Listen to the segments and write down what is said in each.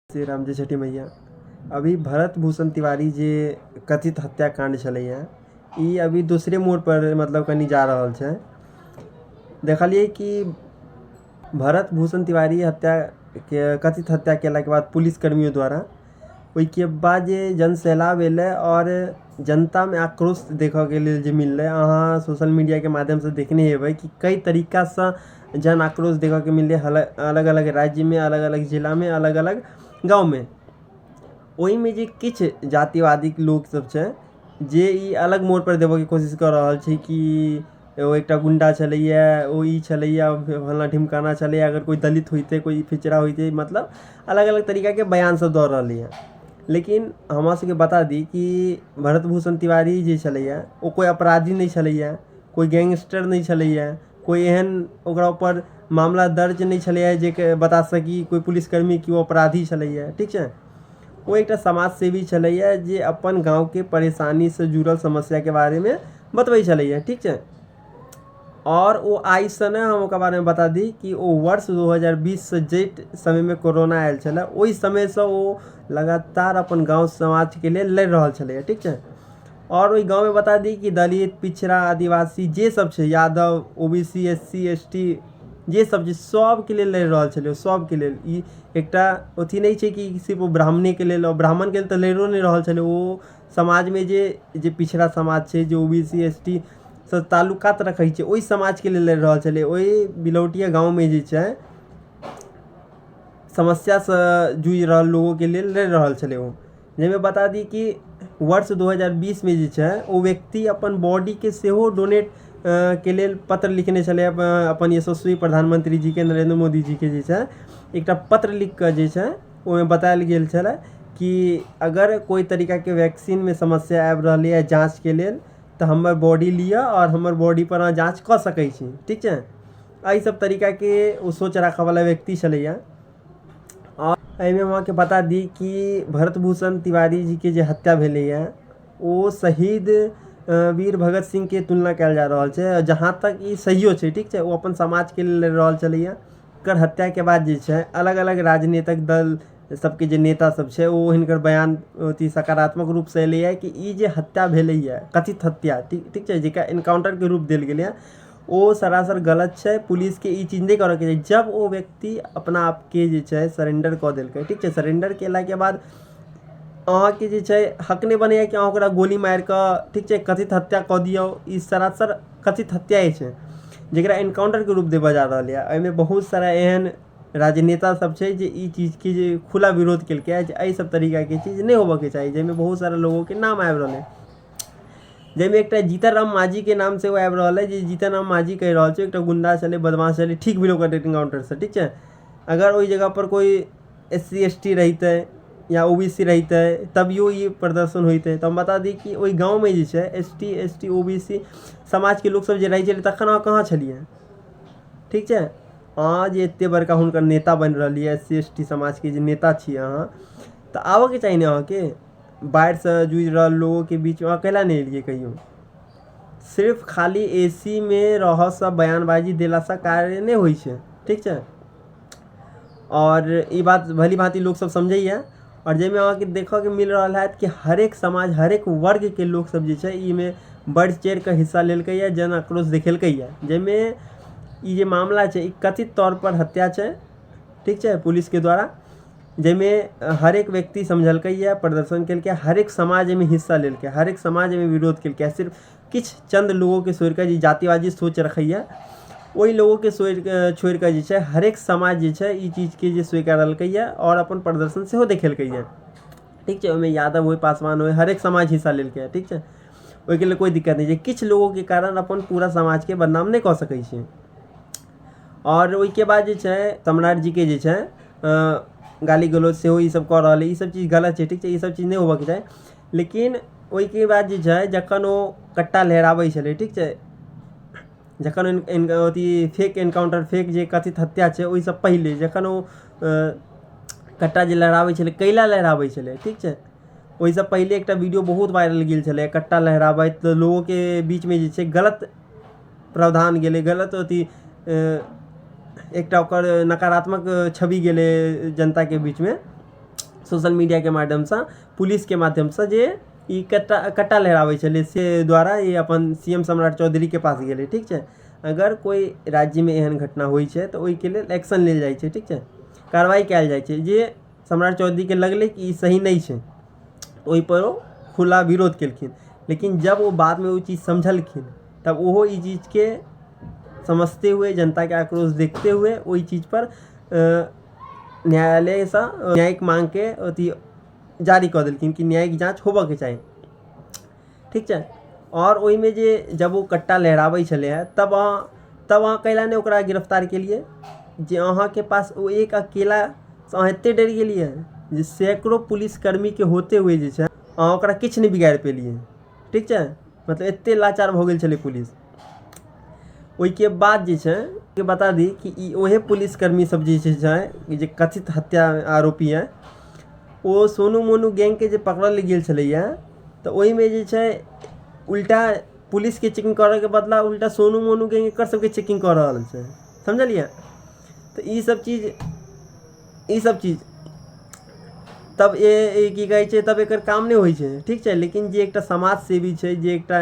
श्री राम जय छठी मैया। अभी भरत भूषण तिवारी जे कथित हत्याकाण्ड छलैए, ई अभी दोसरे मोड़पर मतलब कनि जा रहल छै। देखलियै कि भरत भूषण तिवारी हत्याके कथित हत्या केलाके बाद पुलिसकर्मियों द्वारा ओहिके बाद जे जन सैलाब एलै आओर जनतामे आक्रोश देखऽके लेल जे मिललै, अहाँ सोशल मीडियाके माध्यमसँ देखने हेबै कि कई तरीकासँ जन आक्रोश देखऽके मिललै अलग अलग राज्यमे, अलग अलग जिलामे, अलग अलग गाँवमे। ओहिमे जे किछु जातिवादी लोकसभ छै जे ई अलग मोड़पर देबऽके कोशिश कऽ रहल छै कि ओ एकटा गुण्डा छलैए, ओ ई छलैए, फल्लाँ ढिमकाना छलैए, अगर कोइ दलित होइतै, कोइ पिछड़ा होइतै, मतलब अलग अलग तरीकाके बयान सब दऽ रहलैए। लेकिन हमरा सबके बता दी कि भरत भूषण तिवारी जे छलैए ओ कोइ अपराधी नहि छलैए, कोइ गैंगस्टर नहि छलैए, कोइ एहन ओकरा ऊपर मामला दर्ज नहि छलैए जे बता सकी कोइ पुलिसकर्मी कि ओ अपराधी छलैए। ठीक छै, ओ एकटा समाजसेवी छलैए जे अपन गाँवके परेशानीसँ जुड़ल समस्याके बारेमे बतबै छलैए। ठीक छै, आओर ओ आइसँ नहि, हम ओकरा बारेमे बता दी कि ओ वर्ष 2020सँ जाहि समयमे कोरोना आयल छलै ओहि समयसँ ओ लगातार अपन गाँव समाजके लेल लड़ि रहल छलैए। ठीक छै, आओर ओहि गाँवमे बता दी कि दलित, पिछड़ा, आदिवासी जे सब छै, Yadav, O B C, S C, S T जे सब छै सबके लेल लड़ि रहल छलै। सबके लेल, ई एकटा अथी नहि छै कि सिर्फ ओ ब्राह्मणेके लेल, ब्राह्मणके लेल तऽ लड़िओ नहि रहल छलै ओ। समाजमे जे जे पिछड़ा समाज छै, जे O B C, S T सँ ताल्लुकात रखै छै, ओहि समाजके लेल लड़ि रहल छलै। ओहि बिलौटिया गाँवमे जे छै समस्यासँ जूझि रहल लोगोके लेल लड़ि रहल छलै ओ। जाहिमे बता दी कि वर्ष 2020मे जे छै ओ व्यक्ति अपन बॉडीके सेहो डोनेट के लेल पत्र लिखने छलै अपन यशस्वी प्रधानमंत्री जीके, नरेन्द्र मोदी जीके जे छै एकटा पत्र लिख कऽ जे छै ओहिमे बतायल गेल छलै कि अगर कोइ तरीकाके वैक्सीनमे समस्या आबि रहलैए जाँचके लेल तऽ हमर बॉडी लिअ आओर हमर बॉडीपर अहाँ जाँच कऽ सकै छी। ठीक छै, एहि सब तरीकाके ओ सोच राखऽवला व्यक्ति छलैए। आओर एहिमे हम अहाँके बता दी कि भरत भूषण तिवारी जीके जे हत्या भेलैए ओ शहीद वीर भगत सिंहके तुलना कयल जा रहल छै, जहाँ तक ई सहियो छै। ठीक छै, ओ अपन समाजके लेल लड़ि रहल छलैए। एकर हत्याके बाद जे छै अलग अलग राजनीतिक दल सबके जे नेता सब छै ओ हिनकर बयान अथी सकारात्मक रूपसँ एलैए कि ई जे हत्या भेलैए, कथित हत्या, ठीक छै, जकरा इनकाउंटरके रूप देल गेलैए ओ सरासर गलत छै। पुलिसके ई चीज नहि करऽके चाही। जब ओ व्यक्ति अपना आपके जे छै सरेंडर कऽ देलकै, ठीक छै, सरेंडर केलाके बाद अहाँके जे छै हक नहि बनैए कि अहाँ ओकरा गोली मारि कऽ, ठीक छै, कथित हत्या कऽ दियौ। ई सरासर कथित हत्या छै जकरा इनकाउंटरके रूप देबऽ जा रहल यऽ। एहिमे बहुत सारा एहन राजनेता सब छै जे ई चीजके जे खुला विरोध केलकै जे एहि सब तरीकाके चीज नहि होबऽके चाही, जाहिमे बहुत सारा लोगोके नाम आबि रहलै, जाहिमे एकटा जीतन राम मांझीके नाम सेहो आबि रहल अइ जे जीतन राम मांझी कहि रहल छै एकटा गुण्डा छलै, बदमाश छलै, ठीक भेलै ओकर इनकाउंटरसँ। ठीक छै, अगर ओहि जगहपर कोइ एस सी, एस टी रहितै या ओ बी सी रहितै तभियो ई प्रदर्शन होइतै। तऽ हम बता दी कि ओहि गाँवमे जे छै S T, S T, O B C समाजके लोकसभ जे रहै छलै तखन अहाँ कहाँ छलियै? ठीक छै, अहाँ जे एतेक बड़का हुनकर नेता बनि रहलियै, एस सी, एस टी समाजके जे नेता छियै अहाँ, तऽ आबऽके चाही ने अहाँके। बाढ़िसँ जूझि रहल लोगोके बीचमे अहाँ कैला नहि एलियै कहियो? सिर्फ खाली ए सी मे रहऽसँ, बयानबाजी देलासँ कार्य नहि होइ छै। ठीक छै, आओर ई बात भली भाँति लोकसभ समझैए। आओर जाहिमे अहाँके देखऽके मिल रहल हैत कि हरेक समाज, हरेक वर्गके लोकसभ जे छै एहिमे बढ़ि चढ़िकऽ हिस्सा लेलकैए, जन आक्रोश देखेलकैए। जाहिमे ई जे मामला छै ई कथित तौरपर हत्या छै, ठीक छै, पुलिसके द्वारा, जाहिमे हरेक व्यक्ति समझलकैए, प्रदर्शन केलकै, हरेक समाज एहिमे हिस्सा लेलकै, हरेक समाज एहिमे विरोध केलकै। सिर्फ किछु चन्द लोगोके छोड़िकऽ जे जातिवादी सोच रखैए ओहि लोगोके छोड़िकऽ जे छै हरेक समाज जे छै ई चीजके जे स्वीकारलकैए आओर अपन प्रदर्शन सेहो देखेलकैए। ठीक छै, ओहिमे यादव होइ, पासवान होइ, हरेक समाज हिस्सा लेलकैए। ठीक छै, ओहिके लेल कोइ दिक्कत नहि छै। किछु लोगोके कारण अपन पूरा समाजके बदनाम नहि कऽ सकै छी। आओर ओहिके बाद जे छै सम्राट जीके जे छै गाली गलौज सेहो ईसब कऽ रहल अइ ईसब चीज गलत छै, ठीक छै? ईसब चीज नहि होबऽके चाही। लेकिन ओहिके बाद जे छै जखन ओ कट्टा लहराबै छलै, ठीक छै, जखन अथी फेक एनकाउंटर, फेक जे कथित हत्या छै, ओहिसँ पहिले जखन ओ कट्टा जे लहराबै छलै, कैला लहराबै छलै, ठीक छै, ओहिसँ पहिले एकटा वीडियो बहुत वायरल गेल छलै कट्टा लहराबैत। लोगोके बीचमे जे छै गलत प्रावधान गेलै, गलत अथी एकटा ओकर नकारात्मक छवि गेलै जनताके बीचमे सोशल मीडियाके माध्यमसँ, पुलिसके माध्यमसँ, जे ई कट्टा कट्टा लहराबै छलै, से द्वारा ई अपन सी एम सम्राट चौधरीके पास गेलै, ठीक छै? अगर कोइ राज्यमे एहन घटना होइ छै तऽ ओहिके लेल एक्शन लेल जाइ छै, ठीक छै, कार्रवाइ कयल जाइ छै। जे सम्राट चौधरीके लगलै कि ई सही नहि छै, ओहिपर ओ खुला विरोध केलखिन। लेकिन जब ओ बादमे ओ चीज समझलखिन, तब ओहो ई चीजके समझते हुए, जनताके आक्रोश देखते हुए, ओहि चीजपर न्यायालयसँ न्यायिक माँगके अथी जारी कऽ देलखिन कि न्यायिक जाँच होबऽके चाही, ठीक छै? आओर ओहिमे जे जब ओ कट्टा लहराबै छलै हँ, तब अहाँ कैला नहि ओकरा गिरफ्तार केलियै? जे अहाँके पास ओ एक अकेलासँ अहाँ एते डरि गेलियै जे सैकड़ो पुलिसकर्मीके होते हुए जे छै अहाँ ओकरा किछु नहि बिगाड़ि पेलियै, ठीक छै? मतलब एते लाचार भऽ गेल छलै पुलिस। ओहिके बाद जे छै बता दी कि ई ओहे पुलिसकर्मी सब जे छै जे कथित हत्या आरोपी है, ओ सोनू मोनू गैंगके जे पकड़ल गेल छलैया, तऽ ओहिमे जे छै उल्टा पुलिसके चेकिंग करऽके बदला उल्टा सोनू मोनू गैंग एकर सबके चेकिंग कऽ रहल छै, समझलियै? तऽ ई सब चीज तब ए की कहै छै, तब एकर काम नहि होइ छै, ठीक छै? लेकिन जे एकटा समाज सेवी छै, जे एकटा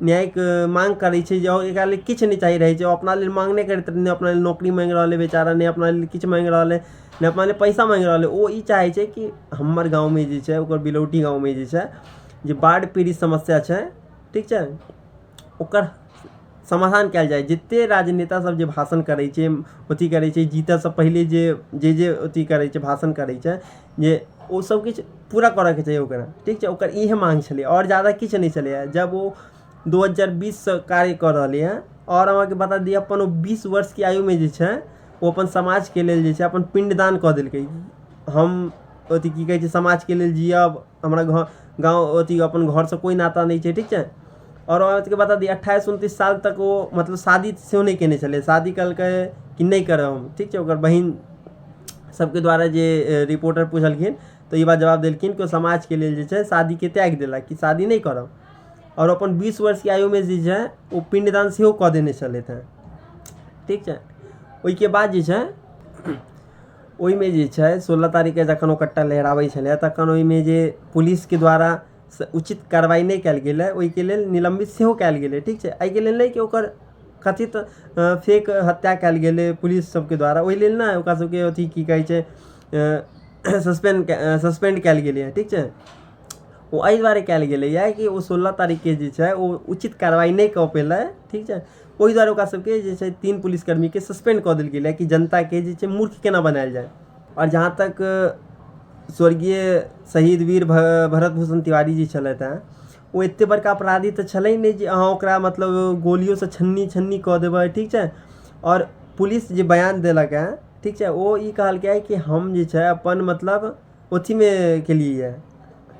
न्यायिक माँग करै छै, जे एकरा लेल किछु नहि चाही रहै छै, ओ अपना लेल माँग नहि करैत, नहि अपना लेल नौकरी माँगि रहल अइ बेचारा, नहि अपना लेल किछु माँगि रहल अइ, नहि अपना लेल पैसा माँगि रहल अइ। ओ ई चाहै छै कि हमर गाँवमे जे छै, ओकर बिलौटी गाँवमे जे छै, जे बाढ़ि पीड़ित समस्या छै, ठीक छै, ओकर समाधान कयल जाय। जते राजनेता सब जे भाषण करै छै, अथी करै छै, जीतऽसँ पहिले जे जे जे अथी करै छै, भाषण करै छै, जे ओ सब किछु पूरा करऽके चाही ओकरा, ठीक छै? ओकर इहे माँग छलै, आओर जादा किछु नहि छलैया। जब ओ 2020सँ कार्य कऽ रहलै हँ, आओर अहाँके बता दी, अपन ओ 20 वर्षके आयुमे जे छै ओ अपन समाजके लेल जे छै अपन पिण्डदान कऽ देलकै। हम अथी की कहै छै, समाजके लेल जियब, हमरा घर गाँव अथी अपन घरसँ कोइ नाता नहि छै, ठीक छै? आओर अहाँके बता दी, 28 29 साल तक ओ मतलब शादी सेहो नहि केने छलै। शादी कहलकै कि नहि करब हम, ठीक छै? ओकर बहिन सबके द्वारा जे रिपोर्टर पुछलखिन, तऽ ई बात जवाब देलखिन कि ओ समाजके लेल जे छै शादीके त्यागि देलक कि शादी नहि करब। आओर अपन 20 वर्षके आयुमे जे छै ओ पिण्डदान सेहो कऽ देने छलथि हेँ, ठीक छै? ओहिके बाद जे छै ओहिमे जे छै 16 तारीखके जखन ओ कट्टा लहराबै छलै, तखन ओहिमे जे पुलिसके द्वारा उचित कार्रवाइ नहि कयल गेलै, ओहिके लेल निलम्बित सेहो कयल गेलै, ठीक छै? एहिके लेल नहि कि ओकर कथित फेक हत्या कयल गेलै पुलिस सबके द्वारा, ओहि लेल नहि ओकरा सबके अथी की कहै छै सस्पेंड सस्पेंड कयल गेलैए, ठीक छै? ओ एहि दुआरे कयल गेलैए कि ओ 16 तारीखके जे छै ओ उचित कार्रवाइ नहि कऽ पेलै, ठीक छै? ओहि दुआरे ओकरा सबके जे छै तीन पुलिसकर्मीके सस्पेंड कऽ देल गेलै कि जनताके जे छै मूर्ख केना बनायल जाय। आओर जहाँ तक स्वर्गीय शहीद वीर भरत भूषण तिवारी जी छलथि हेँ, ओ एतेक बड़का अपराधी तऽ छलै नहि जे अहाँ ओकरा मतलब गोलियोसँ छन्नी छन्नी कऽ देबै, ठीक छै? आओर पुलिस जे बयान देलक हेँ, ठीक छै, ओ ई कहलकै कि हम जे छै अपन मतलब अथीमे केलियै,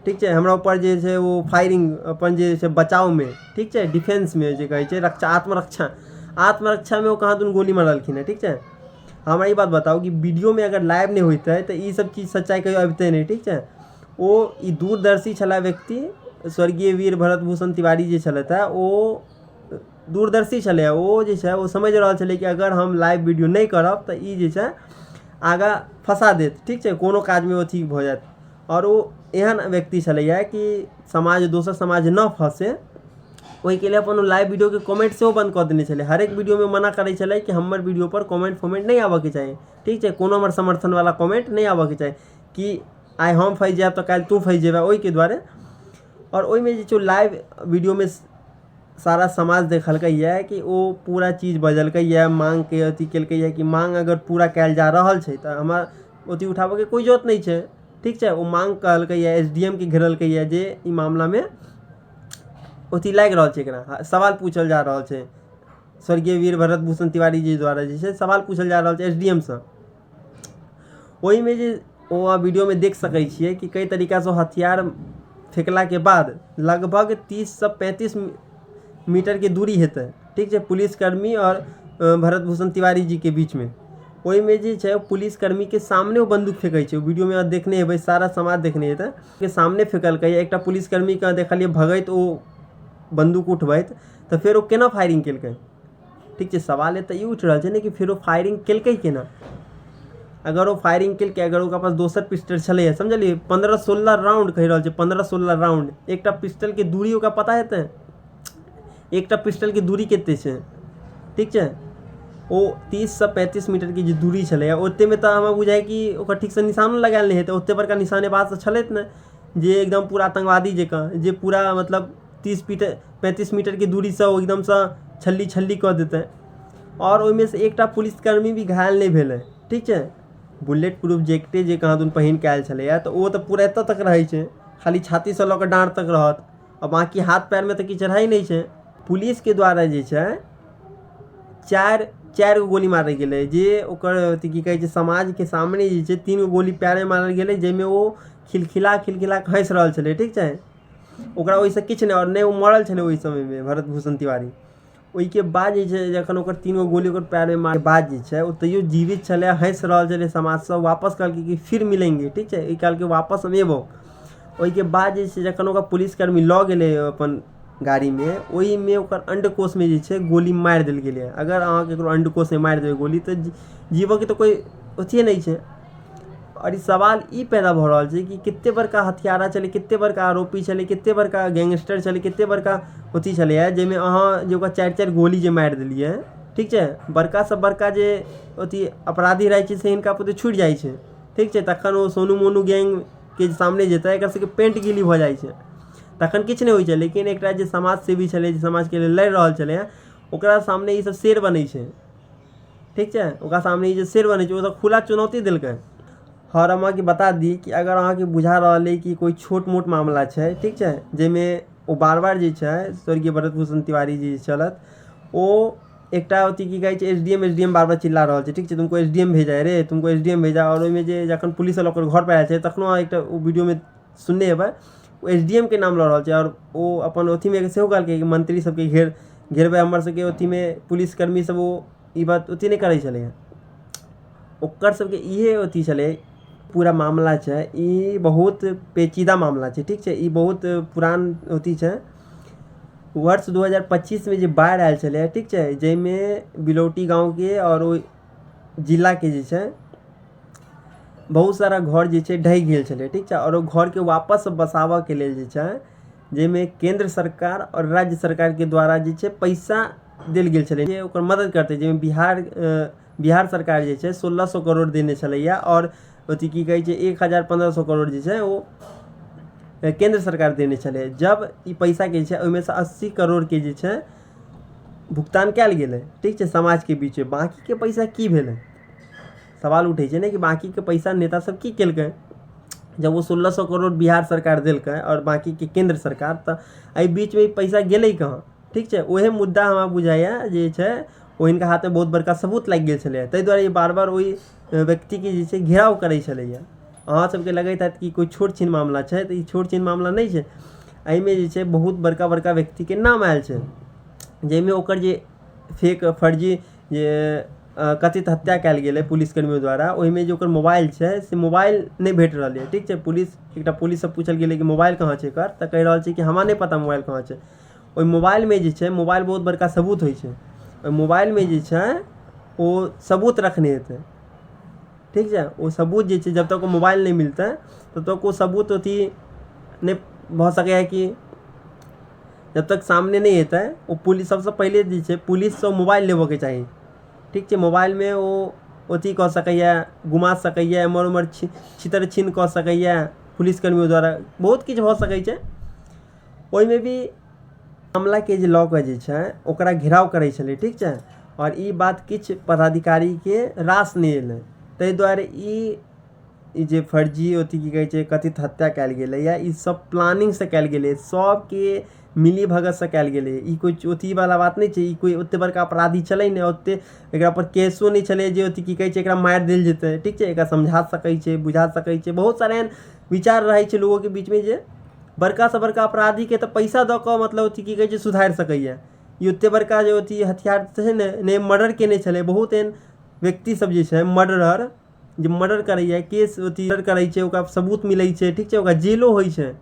ठीक छै, हमरा ऊपर जे छै ओ फायरिंग अपन जे छै बचावमे, ठीक छै, डिफेंसमे जे कहै छै रक्षा, आत्मरक्षा, आत्मरक्षामे ओ कहाँ दुनू गोली मारलखिन हँ, ठीक छै? हमरा ई बात बताउ कि वीडियोमे अगर लाइव नहि होइतै तऽ ई सब चीज सच्चाइ कहियो अबितै नहि, ठीक छै? ओ ई दूरदर्शी छलाह व्यक्ति। स्वर्गीय वीर भरत भूषण तिवारी जे छलथि हेँ, ओ दूरदर्शी छलै। ओ जे छै ओ समझि रहल छलै कि अगर हम लाइव वीडियो नहि करब तऽ ई जे छै आगाँ फँसा देत, ठीक छै, कोनो काजमे अथी भऽ जायत। आओर ओ एहन व्यक्ति छलैए कि समाज दोसर समाज नहि फँसे, ओहिके लेल अपन लाइव वीडियोके कमेंट सेहो बन्द कऽ देने छलै। हरेक वीडियोमे मना करै छलै कि हमर वीडियोपर कमेंट फमेंट नहि आबऽके चाही, ठीक छै, कोनो हमर समर्थनवला कमेंट नहि आबऽके चाही, कि आइ हम फँसि जायब तऽ काल्हि तू फँसि जेबह, ओहिके दुआरे। आओर ओहिमे जे छै लाइव वीडियोमे सारा समाज देखलकै यऽ कि ओ पूरा चीज बजलकै यऽ, माँगके अथी केलकै यऽ कि माँग अगर पूरा कयल जा रहल छै तऽ हमरा अथी उठाबऽके कोइ जरूरत नहि छै, ठीक छै? ओ माँग कहलकै यऽ, एस डी एम के घेरलकै यऽ, जे ई मामलामे अथी लागि रहल छै, एकरा सवाल पूछल जा रहल छै। स्वर्गीय वीर भरत भूषण तिवारी जी द्वारा जे छै सवाल पूछल जा रहल छै एस डी एम सँ। ओहिमे जे ओ अहाँ वीडियोमे देख सकै छियै कि कई तरीकासँ हथियार फेकलाके बाद लगभग 30सँ 35 मीटरके दूरी हेतै, ठीक छै, पुलिसकर्मी आओर भरत भूषण तिवारी जीके बीचमे। ओहिमे जे छै पुलिसकर्मीके सामने ओ बन्दूक फेकै छै। वीडियोमे अहाँ देखने हेबै, सारा समाज देखने हेतै के सामने फेकलकै। एकटा पुलिसकर्मीके अहाँ देखलियै भगैत, ओ बन्दूक उठबैत, तऽ फेर ओ केना फायरिंग केलकै? ठीक छै, सवाल एतऽ ई उठि रहल छै ने कि फेर ओ फायरिंग केलकै केना? अगर ओ फायरिंग केलकै, अगर ओकरा पास दोसर पिस्टल छलैए, समझलियै, 15-16 राउंड कहि रहल छै, 15-16 राउंड, एकटा पिस्टलके दूरी ओकरा पता हेतै? एकटा पिस्टलके दूरी कते छै? ठीक छै, ओ 30सँ 35 मीटरके जे दूरी छलैए, ओतेमे तऽ हमरा बुझाइ कि ओकर ठीकसँ निशानो लगायल नहि हेतै। ओते बड़का निशानेबाज तऽ छलथि नहि जे एकदम पूरा आतङ्कवादी जकाँ जे पूरा मतलब 30 मीटर 35 मीटरके दूरीसँ ओ एकदमसँ छल्ली छल्ली कऽ देतै। आओर ओहिमे सँ एकटा पुलिसकर्मी भी घायल नहि भेलै, ठीक छै। बुलेट प्रूफ जैकेटे जे कहाँदन पहिन कऽ आयल छलैए, तऽ ओ तऽ पूरा एतऽ तक रहै छै, खाली छातीसँ लऽ कऽ डाँड़ तक रहत, आओर बाँकी हाथ पयरमे तऽ किछु रहै नहि छै। पुलिसके द्वारा जे छै चारि चारि गो गोली मारल गेलै, जे ओकर अथी की कहै छै, समाजके सामने जे छै 3 गो गोली पयरमे मारल गेलै, जाहिमे ओ खिलखिला खिलखिला कऽ हँसि रहल छलै, ठीक छै। ओकरा ओहिसँ किछु नहि, आओर नहि ओ मरल छलै ओहि समयमे भरत भूषण तिवारी। ओहिके बाद जे छै जखन ओकर 3 गो गोली ओकर पयरमे मारके बाद जे छै ओ तैयो जीवित छलै, हँसि रहल छलै। समाजसँ वापस कहलकै कि फिर मिलेंगे, ठीक छै, ई कहलकै वापस हम एबौ। ओहिके बाद जे छै जखन ओकरा पुलिसकर्मी लऽ गेलै अपन गाड़ीमे, ओहिमे ओकर अण्डकोशमे जे छै गोली मारि देल गेलै। अगर अहाँ ककरो अण्डकोशमे मारि देबै गोली, तऽ जीवऽके तऽ कोइ अथिये नहि छै। आओर ई सवाल ई पैदा भऽ रहल छै कि कते बड़का हत्यारा छलै, कते बड़का आरोपी छलै, कते बड़का गैंगस्टर छलै, कते बड़का अथी छलैए, जाहिमे अहाँ जे ओकरा चारि चारि गोली जे मारि देलियै, ठीक छै। बड़कासँ बड़का जे अथी अपराधी रहै छै से हिनका बुते छुटि जाइ छै, ठीक छै। तखन ओ सोनू मोनू गैंगके सामने जेतै, एकर सबके पेंट गीली भऽ जाइ छै, तखन किछु नहि होइ छै। लेकिन एकटा जे समाजसेवी छलै, जे समाजके लेल लड़ि रहल छलै, ओकरा सामने ई सब शेर बनै छै, ठीक छै। ओकरा सामने ई जे शेर बनै छै, ओ तऽ खुला चुनौती देलकै। आओर हम अहाँके बता दी कि अगर अहाँके बुझा रहल अइ कि कोइ छोट मोट मामला छै, ठीक छै, जाहिमे ओ बार बार जे छै स्वर्गीय भरत भूषण तिवारी जी छलथि, ओ एकटा अथी की कहै छै S D M, S D M बार बार चिल्ला रहल छै, ठीक छै, तुमको एस डी एम भेजा है रे, तुमको एस डी एम भेजा। आओर ओहिमे जे जखन पुलिसवला ओकर घरपर आयल छै, तखनो अहाँ एकटा ओ वीडियोमे सुनने हेबै, ओ एस डी एम के नाम लऽ रहल छै। आओर ओ अपन अथीमे सेहो कहलकै कि मंत्री सबके घेरबै हमर सबके अथीमे पुलिसकर्मी सब। ओ ई बात अथी नहि करै छलै, ओकर सबके इहे अथी छलै। पूरा मामला छै ई बहुत पेचीदा मामला छै, ठीक छै, ई बहुत पुरान अथी छै। वर्ष 2025मे जे बाढ़ि आयल छलै, ठीक छै, जाहिमे बिलौटी गाँवके आओर ओहि जिलाके जे छै बहुत सारा घर जे छै ढहि गेल छलै, ठीक छै। आओर ओ घरके वापस बसाबऽके लेल जे छै, जाहिमे केन्द्र सरकार आओर राज्य सरकारके द्वारा जे छै पैसा देल गेल छलै जे ओकर मदद करतै, जाहिमे बिहार सरकार जे छै 1600 करोड़ देने छलैया, आओर अथी की कहै छै 1000 1500 करोड़ जे छै ओ केन्द्र सरकार देने छलै। जब ई पैसाके जे छै ओहिमे सँ 80 करोड़के जे छै भुगतान कयल गेलै, ठीक छै, समाजके बीच। बाँकीके पैसा की भेलै? सवाल उठै छै ने कि बाँकीके पैसा नेता सब की केलकै? जब ओ 1600 करोड़ बिहार सरकार देलकै आओर बाँकीके केन्द्र सरकार, तऽ एहि बीचमे ई पैसा गेलै कहाँ? ठीक छै, ओहे मुद्दा हमरा बुझाइए जे छै ओ हिनका हाथमे बहुत बड़का सबूत लागि गेल छलैए, ताहि दुआरे ई बार बार ओहि व्यक्तिके जे छै घेराव करै छलैए। अहाँ सबके लगैत हैत कि कोइ छोट छिन मामला छै, तऽ ई छोट छिन मामला नहि छै। एहिमे जे छै बहुत बड़का बड़का व्यक्तिके नाम आयल छै, जाहिमे ओकर जे फेक फर्जी जे कथित हत्या कयल गेलै पुलिसकर्मी द्वारा, ओहिमे जे ओकर मोबाइल छै से मोबाइल नहि भेट रहल यऽ, ठीक छै। पुलिस एकटा पुलिससँ पूछल गेलै कि मोबाइल कहाँ छै एकर, तऽ कहि रहल छै कि हमरा नहि पता मोबाइल कहाँ छै। ओहि मोबाइलमे जे छै, मोबाइल बहुत बड़का सबूत होइ छै, ओहि मोबाइलमे जे छै ओ सबूत रखने हेतै, ठीक छै। ओ सबूत जे छै, जब तक ओ मोबाइल नहि मिलतै तब तक ओ सबूत अथी नहि भऽ सकैए कि जब तक सामने नहि एतै ओ पुलिस। सबसँ पहिले जे छै पुलिससँ मोबाइल लेबऽके चाही, ठीक छै। मोबाइलमे ओ अथी कऽ सकैए, घुमा सकैए, एम्हर ओम्हर छितर छिन्न कऽ सकैए, पुलिसकर्मी द्वारा बहुत किछु भऽ सकै छै। ओहिमे भी मामलाके जे लऽ कऽ जे छै ओकरा घेराव करै छलै, ठीक छै। आओर ई बात किछु पदाधिकारीके रास नहि एलै, ताहि दुआरे ई ई जे फर्जी अथी की कहै छै कथित हत्या कयल गेलैए, ई सब प्लानिंगसँ कयल गेलै। सबके मिली भगतसँ कयल गेलै। ई कोइ अथीवला बात नहि छै। ई कोइ ओतेक बड़का अपराधी छलै नहि, ओतेक एकरापर केसो नहि छलै जे अथी की कहै छै, एकरा मारि देल जेतै। ठीक छै, एकरा समझा सकै छै, बुझा सकै छै। बहुत सारा एहन विचार रहै छै लोगोके बीचमे जे बड़कासँ बड़का अपराधीके तऽ पैसा दऽ कऽ मतलब अथी की कहै छै सुधारि सकैए। ई ओतेक बड़का जे अथी हथियार छै ने, नहि मर्डर कयने छलै। बहुत एहन व्यक्तिसभ जे छै मर्डरर, जे मर्डर करैए, केस अथी करै छै, ओकरा सबूत मिलै छै, ठीक छै, ओकरा जेलो होइ छै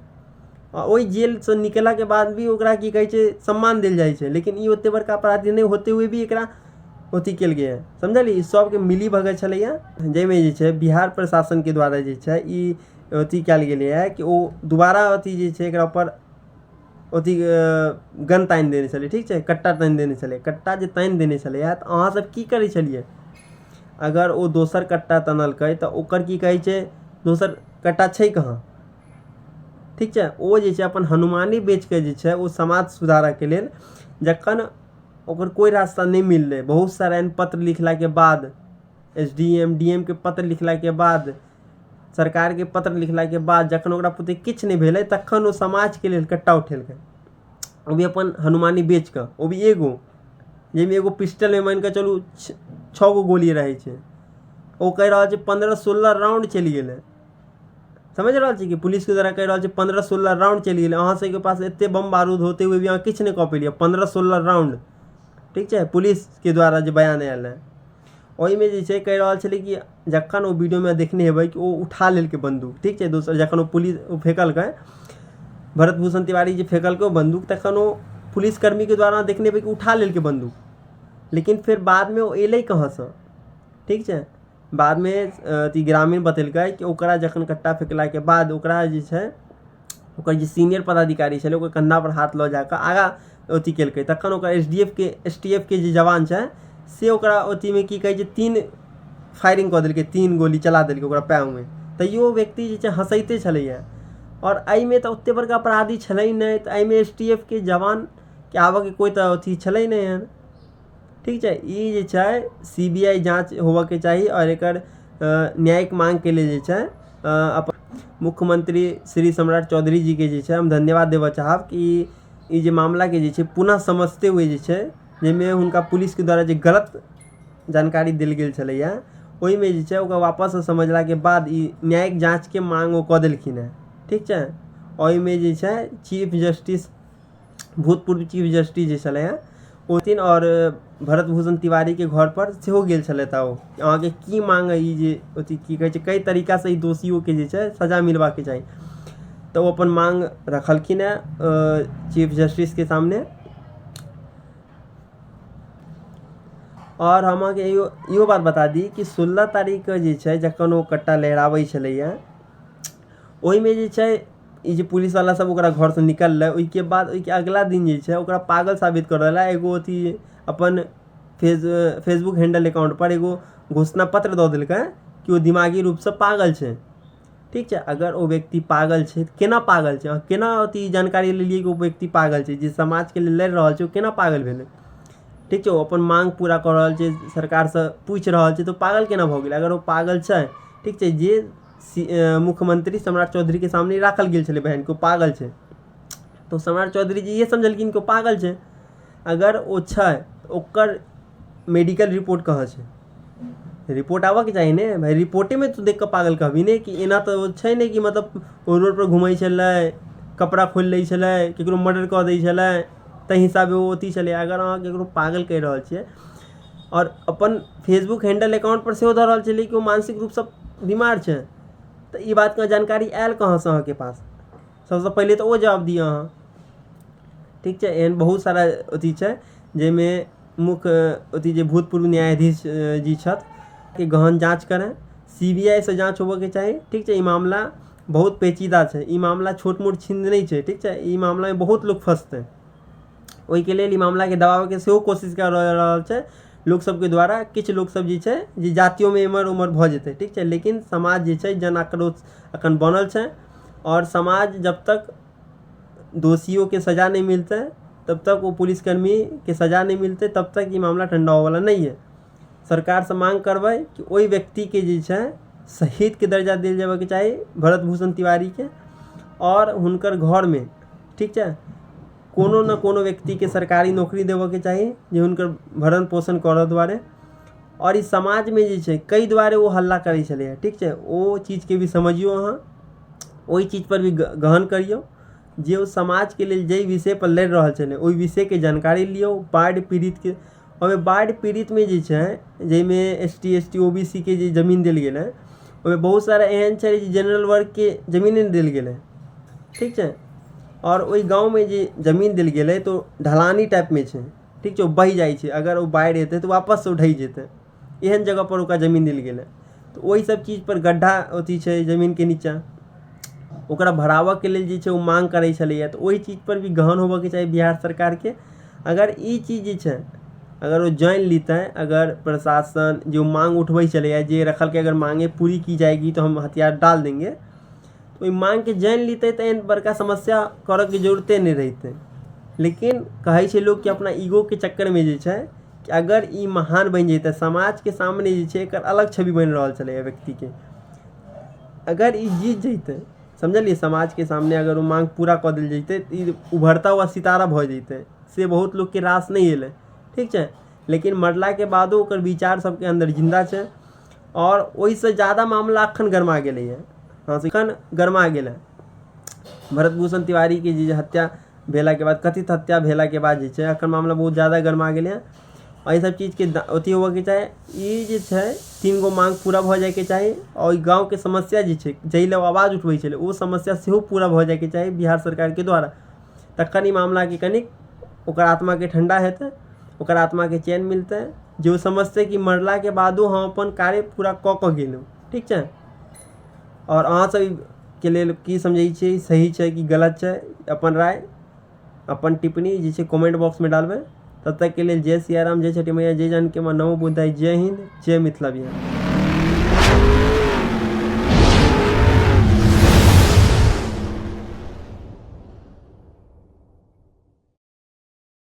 आ ओहि जेलसँ निकललाके बाद भी ओकरा की कहै छै सम्मान देल जाइ छै। लेकिन ई ओतेक बड़का अपराधी नहि होते हुए भी एकरा अथी कयल गेल, समझलियै? ई सभके मिली भगत छलैए, जाहिमे जे छै बिहार प्रशासनके द्वारा जे छै ई अथी कयल गेलैए कि ओ दुबारा अथी जे छै एकरा पर अथी गन तानि देने छलै। ठीक छै, कट्टा तानि देने छलै। कट्टा जे तानि देने छलैए तऽ अहाँसभ की करै छलियै? अगर ओ दोसर कट्टा तनलकै तऽ ओकर की कहै छै दोसर कट्टा छै कहाँ? ठीक छै, ओ जे छै अपन हनुमानी बेचि कऽ जे छै ओ समाज सुधारऽके लेल, जखन ओकर कोइ रास्ता नहि मिललै, बहुत सारा एहन पत्र लिखलाके बाद, S D M D M के पत्र लिखलाके बाद, सरकारके पत्र लिखलाके बाद, जखन ओकरा पुते किछु नहि भेलै, तखन ओ समाजके लेल कट्टा उठेलकै, ओ भी अपन हनुमानी बेच कऽ, ओ भी एगो, जाहिमे एगो पिस्टलमे मानि कऽ चलू छओ गो गोली रहै छै। ओ कहि रहल छै 15-16 राउंड चलि गेलै। समझि रहल छी कि पुलिसके द्वारा कहि रहल छै 15-16 राउंड चलि गेलै। अहाँ सबके पास एते बम बारूद होते हुए भी अहाँ किछु नहि कऽ पेलियै 15-16 राउंड। ठीक छै, पुलिसके द्वारा जे बयान आयल हँ ओहिमे जे छै कहि रहल छलै कि जखन ओ वीडियोमे देखने हेबै कि ओ उठा लेलकै बन्दूक। ठीक छै, दोसर जखन ओ पुलिस ओ फेकलकै, भरत भूषण तिवारी जे फेकलकै ओ बन्दूक, तखन ओ पुलिसकर्मीके द्वारा देखने हेबै कि उठा लेलकै बन्दूक, लेकिन फेर बादमे ओ एलै कहाँसँ? ठीक छै, बादमे अथी ग्रामीण बतेलकै कि ओकरा जखन कट्टा फेकलाके बाद ओकरा जे छै ओकर जे सीनियर पदाधिकारी छलै ओकर कन्धापर हाथ लऽ जाकऽ आगाँ अथी केलकै, तखन ओकर एस डी एफ के एस टी एफ के जे जवान छै से ओकरा अथीमे की कहै छै 3 फायरिंग कऽ देलकै, 3 गोली चला देलकै ओकरा पाएरमे। तैयो ओ व्यक्ति जे छै हँसैते छलैए। आओर एहिमे तऽ ओतेक बड़का अपराधी छलै नहि, तऽ एहिमे एस टी एफ के जवानके आबऽके कोइ तऽ अथी छलै नहि एहन। ठीक छै, ई जे छै सी बी I जाँच होबऽके चाही आओर एकर न्यायिक माँगके लेल जे छै अपन मुख्यमंत्री श्री सम्राट चौधरी जीके जे छै हम धन्यवाद देबऽ चाहब कि ई जे मामलाके जे छै पुनः समझते हुए जे छै, जाहिमे हुनका पुलिसके द्वारा जे गलत जानकारी देल गेल छलैए ओहिमे जे छै ओकरा वापससँ समझलाके बाद ई न्यायिक जाँचके माँग ओ कऽ देलखिन हेँ। ठीक छै, ओहिमे जे छै चीफ जस्टिस, भूतपूर्व चीफ जस्टिस जे छलै हेँ ओ थिन आओर भरत भूषण तिवारीके घरपर सेहो गेल छलथि। ओ अहाँके की माँग अइ, ई जे अथी की कहै छै कई तरीकासँ ई दोषियोके जे छै सजा मिलबाके चाही, तऽ ओ अपन माँग रखलखिन हेँ चीफ जस्टिसके सामने। आओर हम अहाँके इहो इहो बात बता दी कि 16 तारीखके जे छै जखन ओ कट्टा लहराबै छलैए ओहिमे जे छै ई जे पुलिसवला सब ओकरा घरसँ निकललै, ओहिके बाद ओहिके अगिला दिन जे छै ओकरा पागल साबित करऽ लए एगो अथी अपन फेसबुक हैंडल अकाउंटपर एगो घोषणा पत्र दऽ देलकै कि ओ दिमागी रूपसँ पागल छै। ठीक छै, अगर ओ व्यक्ति पागल छै तऽ केना पागल छै? अहाँ केना अथी जानकारी लेलियै कि ओ व्यक्ति पागल छै? जे समाजके लेल लड़ि रहल छै ओ केना पागल भेलै? ठीक छै, ओ अपन माँग पूरा कऽ रहल छै, सरकारसँ पूछि रहल छै, तऽ ओ पागल केना भऽ गेलै अगर ओ पागल छै? ठीक छै, जे मुख्यमंत्री सम्राट चौधरीके सामने राखल गेल छलै बहन कि ओ पागल छै, तऽ सम्राट चौधरी जी इएह समझलखिन कि ओ पागल छै। अगर ओ छै तऽ ओकर मेडिकल रिपोर्ट कहाँ छै? रिपोर्ट आबऽके चाही ने भाय। रिपोर्टेमे तू देख कऽ पागल कहबही ने कि एना तऽ ओ छै नहि कि मतलब ओ रोडपर घूमै छलै, कपड़ा खोलि लै छलै, ककरो मर्डर कऽ दै छलै, ताहि हिसाबे ओ अथी छलै। अगर अहाँ ककरो पागल कहि रहल छियै आओर अपन फेसबुक हैंडल अकाउंटपर सेहो दऽ रहल छलियै कि ओ मानसिक रूपसँ बीमार छै, तऽ ई बातके जानकारी आयल कहाँसँ अहाँके पास? सबसँ पहिले तऽ ओ जवाब दिअ अहाँ। ठीक छै, एहन बहुत सारा अथी छै जाहिमे मुख्य अथी जे भूतपूर्व न्यायाधीश जी छथि कि गहन जाँच करै, सी बी I सँ जाँच होबऽके चाही। ठीक छै, ई मामला बहुत पेचीदा छै, ई मामला छोट मोट छिन नहि छै। ठीक छै, ई मामलामे बहुत लोक फँसतै, ओहिके लेल ई मामलाके दबाबैके सेहो कोशिश कऽ रहल छै लोक सबके द्वारा। किछु लोकसब जे छै जे जातियोमे एम्हर ओम्हर भऽ जेतै। ठीक छै, लेकिन समाज जे छै जन आक्रोश एखन बनल छै आओर समाज जब तक दोषियोके सजा नहि मिलतै तब तक, ओ पुलिसकर्मीके सजा नहि मिलतै तब तक ई मामला ठण्डा होबऽवला नहि यऽ। सरकारसँ माँग करबै कि ओहि व्यक्तिके जे छै शहीदके दर्जा देल जेबाके चाही, भरत भूषण तिवारीके, आओर हुनकर घरमे, ठीक छै, कोनो ने कोनो व्यक्तिके सरकारी नौकरी देबऽके चाही जे हुनकर भरण पोषण करऽ दुआरे। आओर ई समाजमे जे छै कइ दुआरे ओ हल्ला करै छलैए, ठीक छै, ओ चीजके भी समझियौ अहाँ, ओहि चीजपर भी गहन करियौ जे ओ समाजके लेल जाहि विषयपर लड़ि रहल छलै ओहि विषयके जानकारी लियौ। बाढ़ि पीड़ितके ओहिमे बाढ़ि पीड़ितमे जे छै जाहिमे S T S T O B C के जे जमीन देल गेलै ओहिमे बहुत सारा एहन छै जे जेनरल वर्गके जमीने नहि देल गेलै, ठीक छै। आओर ओहि गाँवमे जे जमीन देल गेलै तऽ ओ ढलानी टाइपमे छै, ठीक छै, ओ बहि जाइ छै, अगर ओ बाढ़ि एतै तऽ वापससँ ओ ढहि जेतै, एहन जगहपर ओकरा जमीन देल गेलै। तऽ ओहि सब चीजपर गड्ढा अथी छै जमीनके नीचाँ, ओकरा भराबऽके लेल जे छै ओ माँग करै छलैए। तऽ ओहि चीजपर भी गहन होबऽके चाही बिहार सरकारके। अगर ई चीज जे छै अगर ओ जानि लितै, अगर प्रशासन जो माँग उठबै छलैए जे रखलकै अगर माँगे पूरी की जाएगी तो हम हथियार डाल देंगे, ओहि माँगके जानि लितै तऽ एहन बड़का समस्या करऽके जरूरते नहि रहितै। लेकिन कहै छै लोक कि अपना ईगोके चक्करमे जे छै कि अगर ई महान बनि जेतै समाजके सामने जे छै एकर अलग छवि बनि रहल छलैए व्यक्तिके, अगर ई जीत जैतै, समझलियै, समाजके सामने अगर ओ माँग पूरा कऽ देल जैतै तऽ ई उभरता हुआ सितारा भऽ जैतै, से बहुत लोकके रास नहि एलै, ठीक छै। लेकिन मरलाके बादो ओकर विचार सबके अन्दर जिन्दा छै आओर ओहिसँ ज्यादा मामला एखन गरमा गेलैए। हँ, एखन गरमा गेलै भरत भूषण तिवारीके जे हत्या भेलाके बाद, कथित हत्या भेलाके बाद जे छै एखन मामला बहुत ज्यादा गरमा गेलै हँ। एहि सब चीजके अथी होबऽके चाही। ई जे छै 3 गो माँग पूरा भऽ जाइके चाही आओर गाँवके समस्या जे छै जाहि लए ओ आवाज उठबै छलै ओ समस्या सेहो पूरा भऽ जाइके चाही बिहार सरकारके द्वारा। तखन ई मामलाके कनिक ओकर आत्माके ठण्डा हेतै, ओकर आत्माके चैन मिलतै, जे ओ समझतै कि मरलाके बादो हम अपन कार्य पूरा कऽ कऽ गेलहुँ, ठीक छै। आओर अहाँ सबके लेल की समझै छियै, सही छै कि गलत छै, अपन राय अपन टिप्पणी जे छै कमेंट बॉक्समे डालबै। तब तकके लेल जय सियाराम, जय छठि मैया, जय जानकी माँ, नमो बुद्धाय, जय हिन्द, जय मिथिला बिहार।